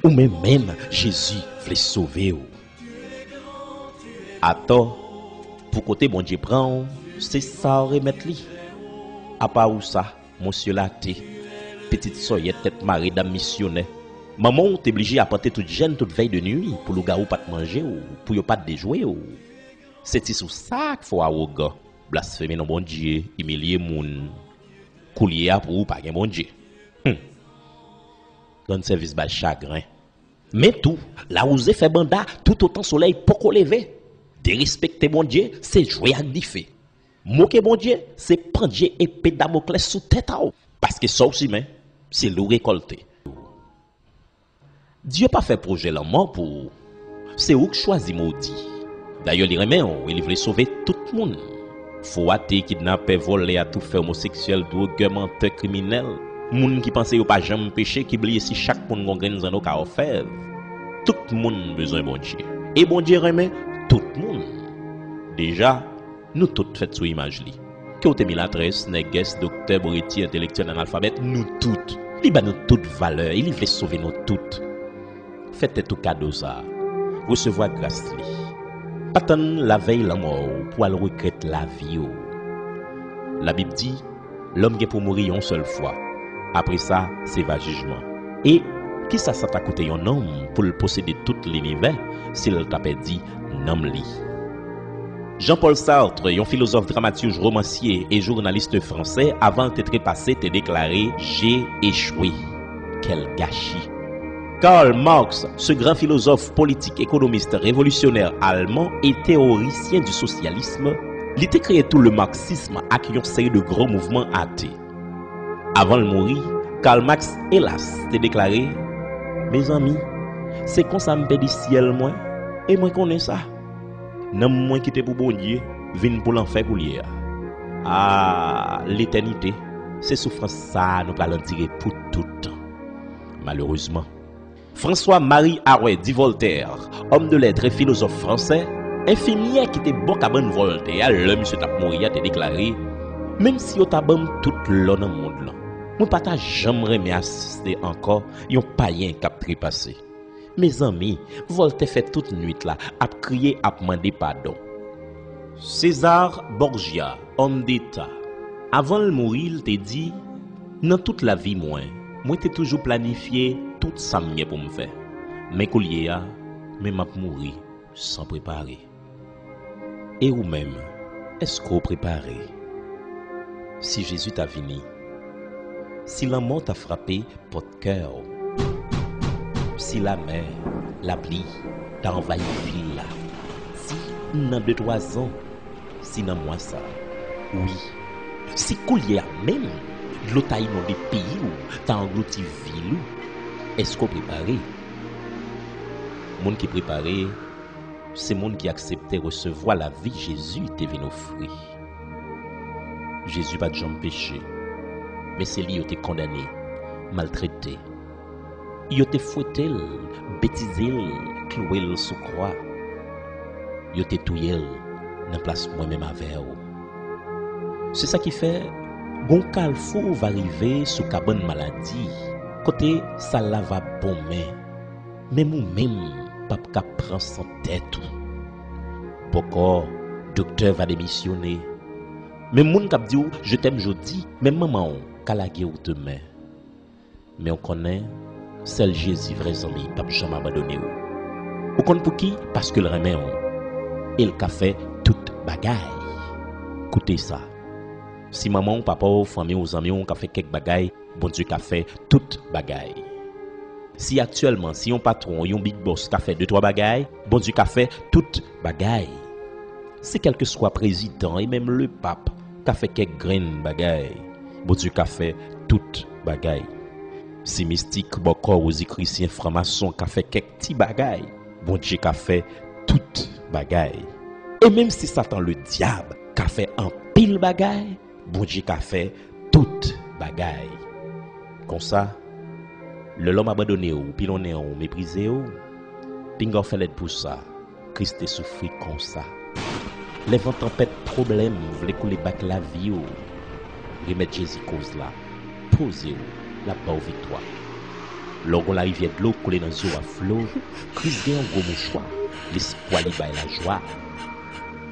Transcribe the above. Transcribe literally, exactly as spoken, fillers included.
Ou menm menm, Jezi vle sove w. Atò, pou kote Bondye pran w, se sa w remèt li. Apa ou sa, monsye late, pitit sòyèt tèt mare dam misyonè. Manman w te blije apante tout jèn tout vèy de nwi pou lougawou pa t manje w, pou yo pa t dejwe w. Se ti sou sa k fè w awogan, blasfeme non Bondye, imilye moun. Koulye a pou ou pa gen Bondye. Hum. Rann sèvis bay chagren. Men tou, lawouze fè banda toutotan solèy poko leve. Derespekte Bondye, se jwe ak dife. Moke Bondye, se pandye epe Damoklès sou tèt a w. Paske sa w simen, se li w rekòlte. Dye pa fè pwojè lanmò pou ou. Se ou k chwazi modi. Dayè, li renmen w e li vle sove tout moun. Fo ate, kidnapè, vòlè, atoufè, omoseksyèl, dwogè, mantè, kriminèl, moun ki panse yo pa janm peche, ki bliye si chak moun gon grenn zanno ka òfèv. Tout moun bezwen Bondye. E Bondye renmen tout moun. Deja, nou tout fèt sou imaj li. Ke w te milatrès, nègès, doktè, boreti, entelektyèl, analfabèt, nou tout. Li ba nou tout valè e li vle sove nou tout. Fè tèt ou kado sa a. Resevwa gras li. Pa tann lavèy lanmò w pou w al regrèt lavi w. Labib di, lòm gen pou mouri yon sèl fwa. Apre sa, se va jijman. E kisa sa ta koute yon nonm pou l posede tout linivè si l ta pèdi nanm li? Jean-Paul Sartre, yon filozòf, dramatij, romansye e jounalis fransè, avan l te trepase, te deklare, J'ai échoué. Quel gâchis! Karl Marx, ce grand philosophe politique, économiste, révolutionnaire allemand et théoricien du socialisme, li te kreye tou le marxisme ak yon seri de gran mouvman ate. Avan l mouri, Karl Marx, elas, te deklare, mezanmi, se konsa m pèdi syèl mwen, e mwen konnen sa. Nanm mwen ki te pou Bondye vin pou lanfè koulye a. A, letènite, se soufrans sa a nou pral andire pou tout tan. Malerezman, François-Marie Arouet dit Voltaire, homme de lettres et philosophe français, enfimyè ki te bò kabann Voltaire a lè misye t ap mouri a te deklare, menm si yo ta ban m tout lò nan mond lan, mwen pa ta janm renmen asiste ankò yon payen k ap trepase. Mezanmi, Voltaire fè tout nwit la ap kriye, ap mande padon. César Borgia, homme d'État, avan l mouri, l te di, nan tout lavi mwen, mwen te toujou planifye tout sa m gen pou m fè. Men koulye a, men m ap mouri san prepare. E ou menm, èske w prepare? Si Jezi ta vini, si lanmò ta frape pòt kè w, si lamè, lapli ta anvayi vil la, si nan de twa zan, si nan mwa sa, wi, si koulye a menm, dlo ta inonde peyi w, ta anglouti vil ou, èske w prepare? Moun ki prepare, se moun ki aksepte resevwa lavi Jezi te vin ofri. Jezi pa t janm peche, men se li yo te kondane, maltrete. Yo te fwete l, betize l, klouwe l sou kwa. Yo te touye l nan plas mwen menm avè w. Se sa ki fè, gon kalfou va rive sou kabann maladi, kote sal la va bonmen. Menm ou menm p ap ka pran san tèt ou. Bòkò, doktè va demisyone. Menm moun k ap di w, je t'aime jodi, menm manman w ka lage w demen. Men w konnen, sèl Jezi vrè zanmi p ap janm abandone w. Ou konn pouki? Paske l renmen w. E l ka fè tout bagay. Koute sa. Si manman w, papa w, fanmi w, zanmi w ka fè kèk bagay, Bondye ka fè tout bagay. Si aktyèlman, si yon patwon, yon big boss ka fè de twa bagay, Bondye ka fè tout bagay. Si kèlkeswa prezidan e menm lepap ka fè kèk grenn bagay, Bondye ka fè tout bagay. Si mistik, bòkò, wozikrisyen, franmason ka fè kèk ti bagay, Bondye ka fè tout bagay. E menm si Satan Ledyab ka fè anpil bagay, Bondye ka fè tout bagay. Konsa, lè lòm abandone w, pilonnen w, meprize w, pinga w fè lèd pou sa. Kris te soufri konsa. Lè van tanpèt pwoblèm vle koule bak lavi w, remèt Jezi koz la. Poze w, l ap ba w viktwa. Lè w gon larivyè dlo k koule nan zye w a flo, Kris gen yon gwo mouchwa, lespwa li bay lajwa.